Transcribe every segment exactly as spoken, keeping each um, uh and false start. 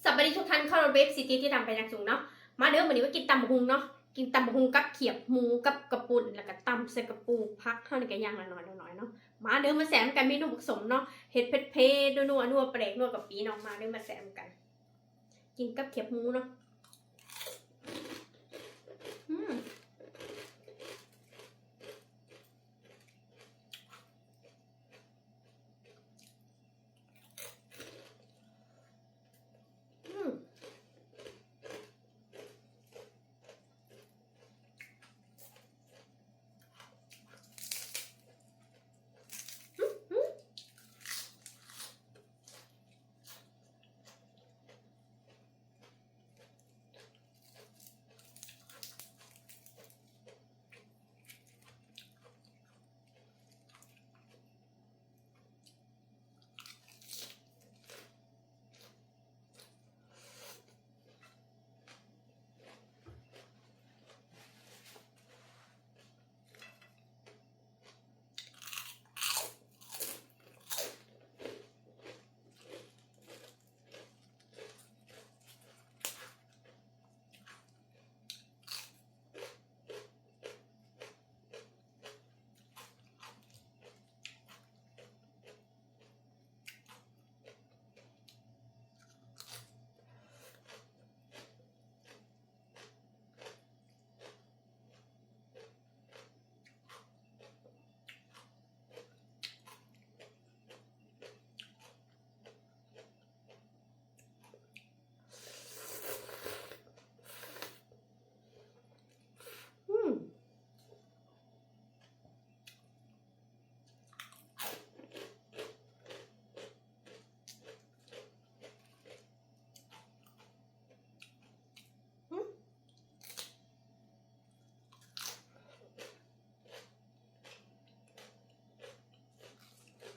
สบายดีทุกท่าน เคารพเอฟซีที่รักเป็นอย่างสูงเนาะ มาเด้อ มื้อนี้มากินตำบักหุ่งเนาะ กินตำบักหุ่งกับเขียบหมูกับกะปุ้น แล้วก็ตำใส่กะปู ผักเฮานี่ก็อย่างละน้อยละน้อยเนาะ มาเด้อ มาแซ่บกัน เมนูบักสมเนาะ เฮ็ดเผ็ดๆ นัวๆ นัวปลาแดกนัวกะปิเนาะ มาเด้อ มาแซ่บกัน กินกับเขียบหมูเนาะ อืม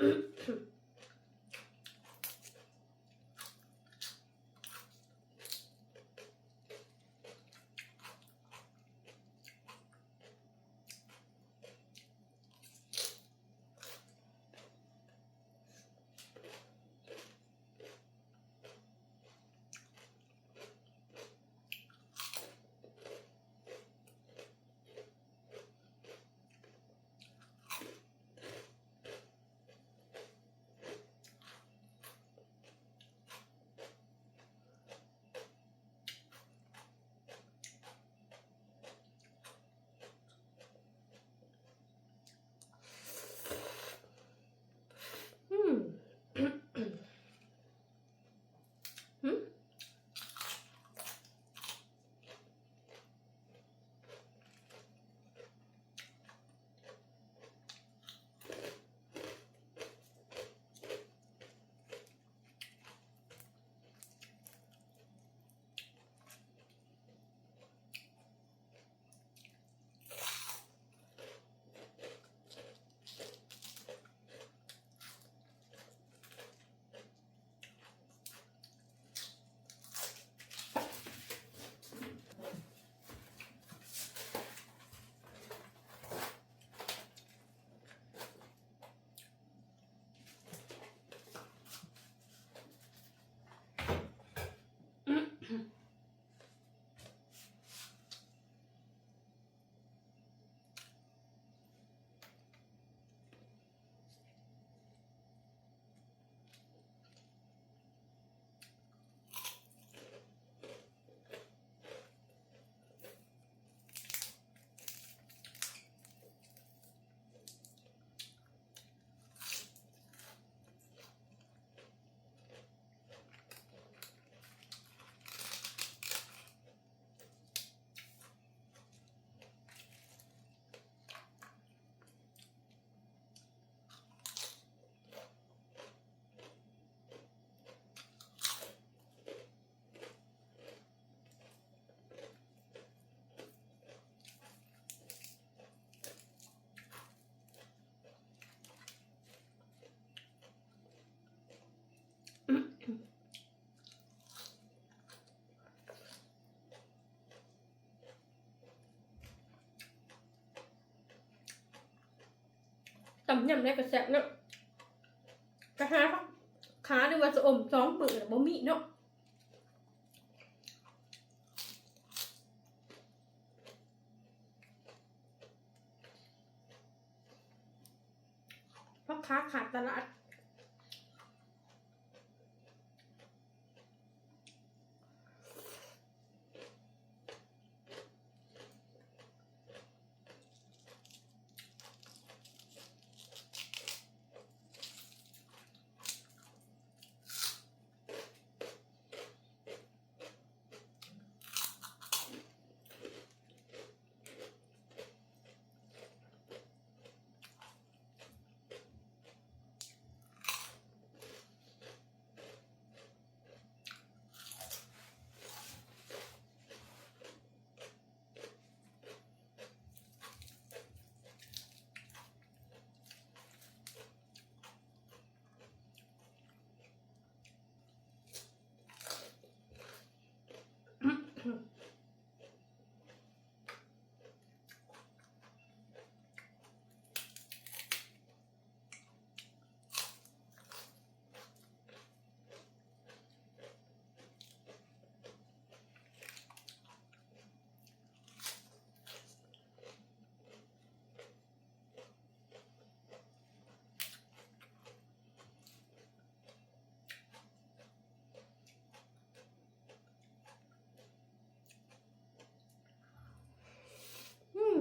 อืม อืม อืม อืม อืม อืม อืม ตำยำได้ก็แซ่บเนาะ กะหาผักขาหรือว่าจะอมสองมื้อน่ะบ่มีเนาะ พ่อค้าขาดตลาด อืม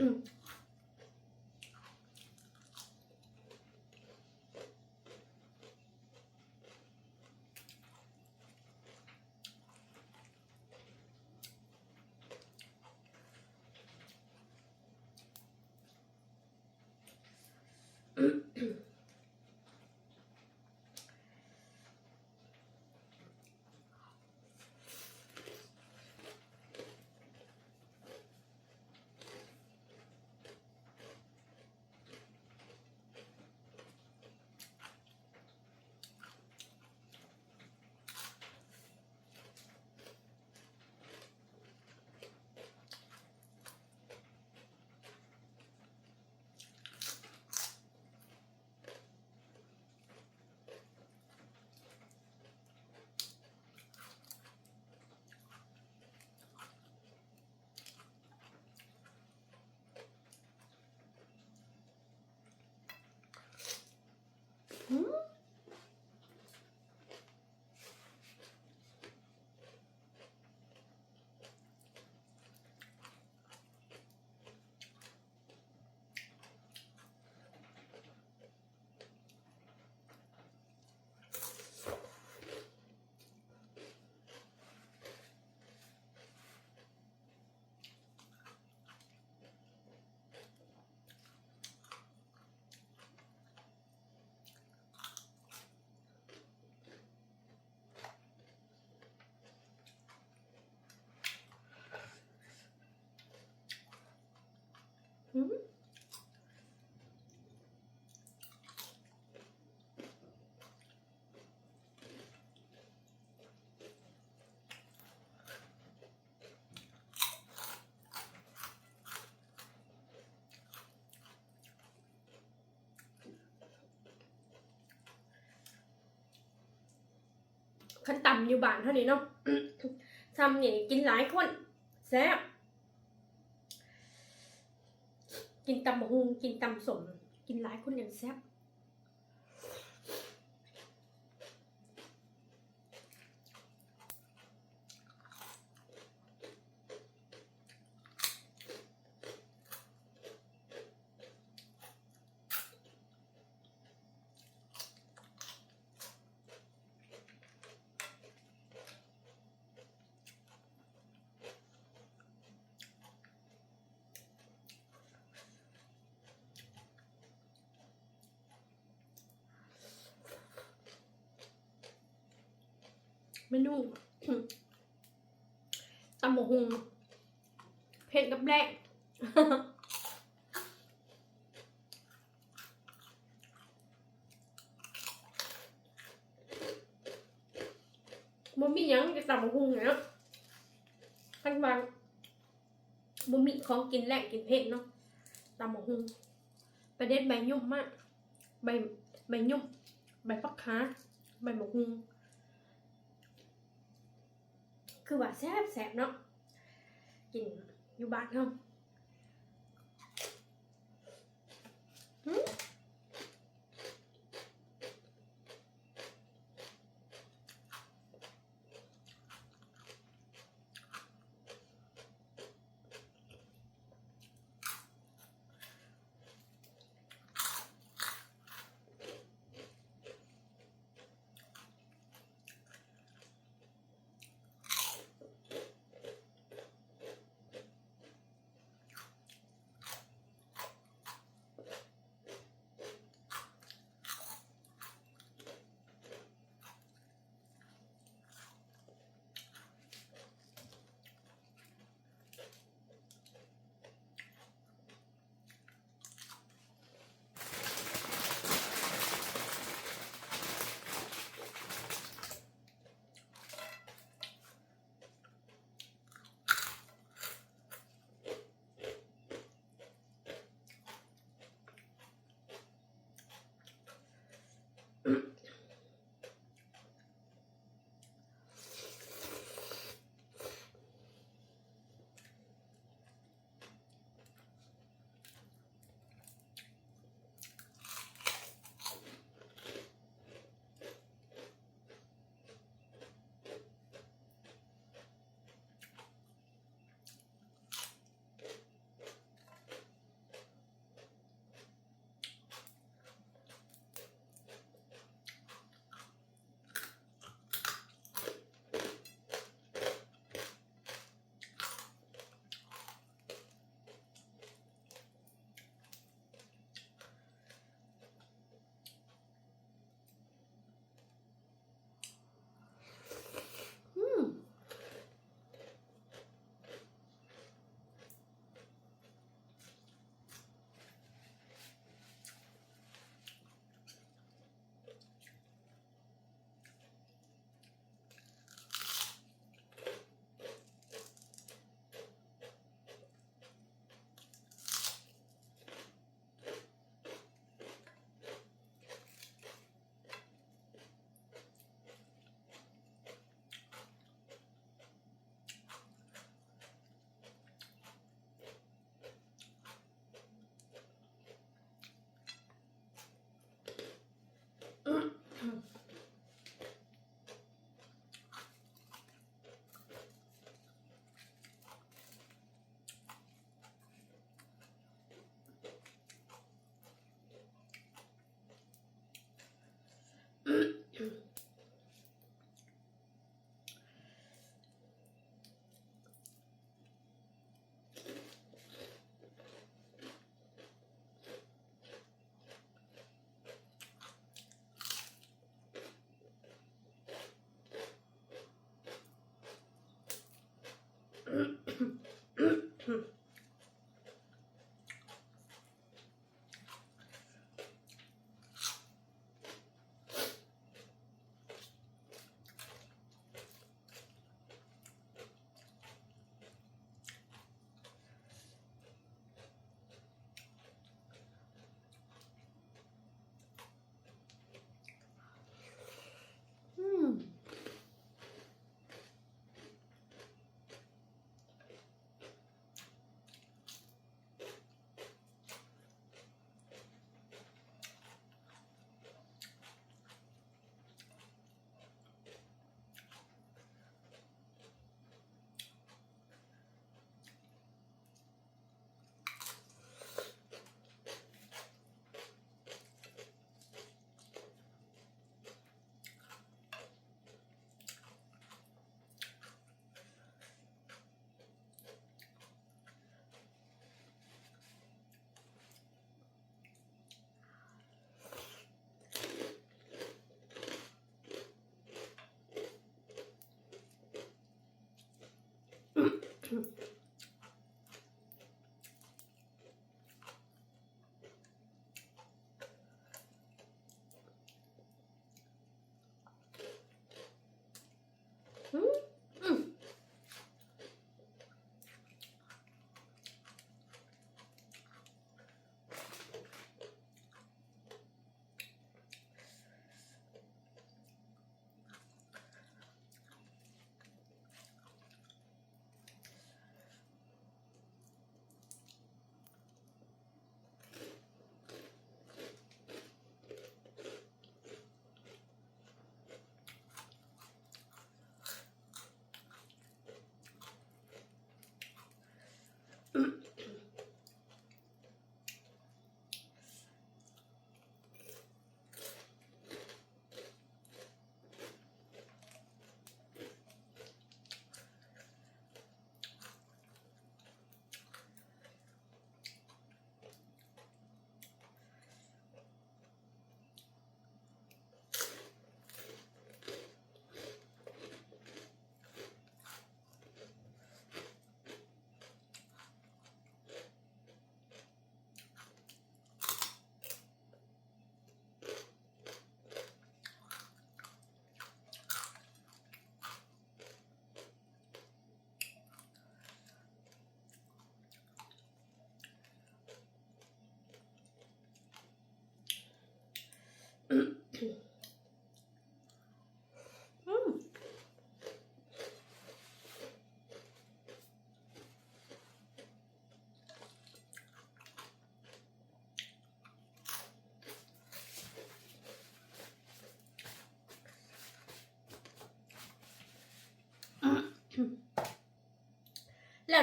อืม อืม คันตำอยู่บ้านเท่านี้เนาะ ซ้ำนี่กินหลายคน แซ่บ กินตำบักหุ่ง กินตำส้ม กินหลายคนยังแซ่บ อื เมนู ตำบักหุ่งเผ็ดกับแหลง บ่มีหยังจะตำบักหุ่งเนาะ คันว่าบ่มีของกินแลงกินเผ็ดเนาะ ตำบักหุ่ง ไปเด็ดใบหยุ่มมา ใบ ใบหยุ่ม ใบผักขา ใบบักหุ่ง คือว่าแซ่บๆเนาะ กินอยู่บ้านเฮา หืม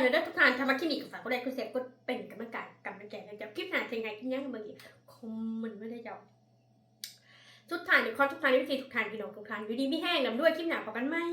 แล้วเด้อทุกท่าน ถ้ามาคลิปนี้ก็ฝากกดไลค์กดแชร์กดเป็นกำลังใจกำลังใจนะเจ้า คลิปหน้าจะยังไงกินยังเบิ่งอีก คอมเมนต์ไว้ได้เจ้า สุดท้ายนี่ขอทุกท่าน เอฟซี ทุกท่านพี่น้องทุกท่านอยู่ดีมีแฮงร่ำรวย คลิปหน้าพบกันใหม่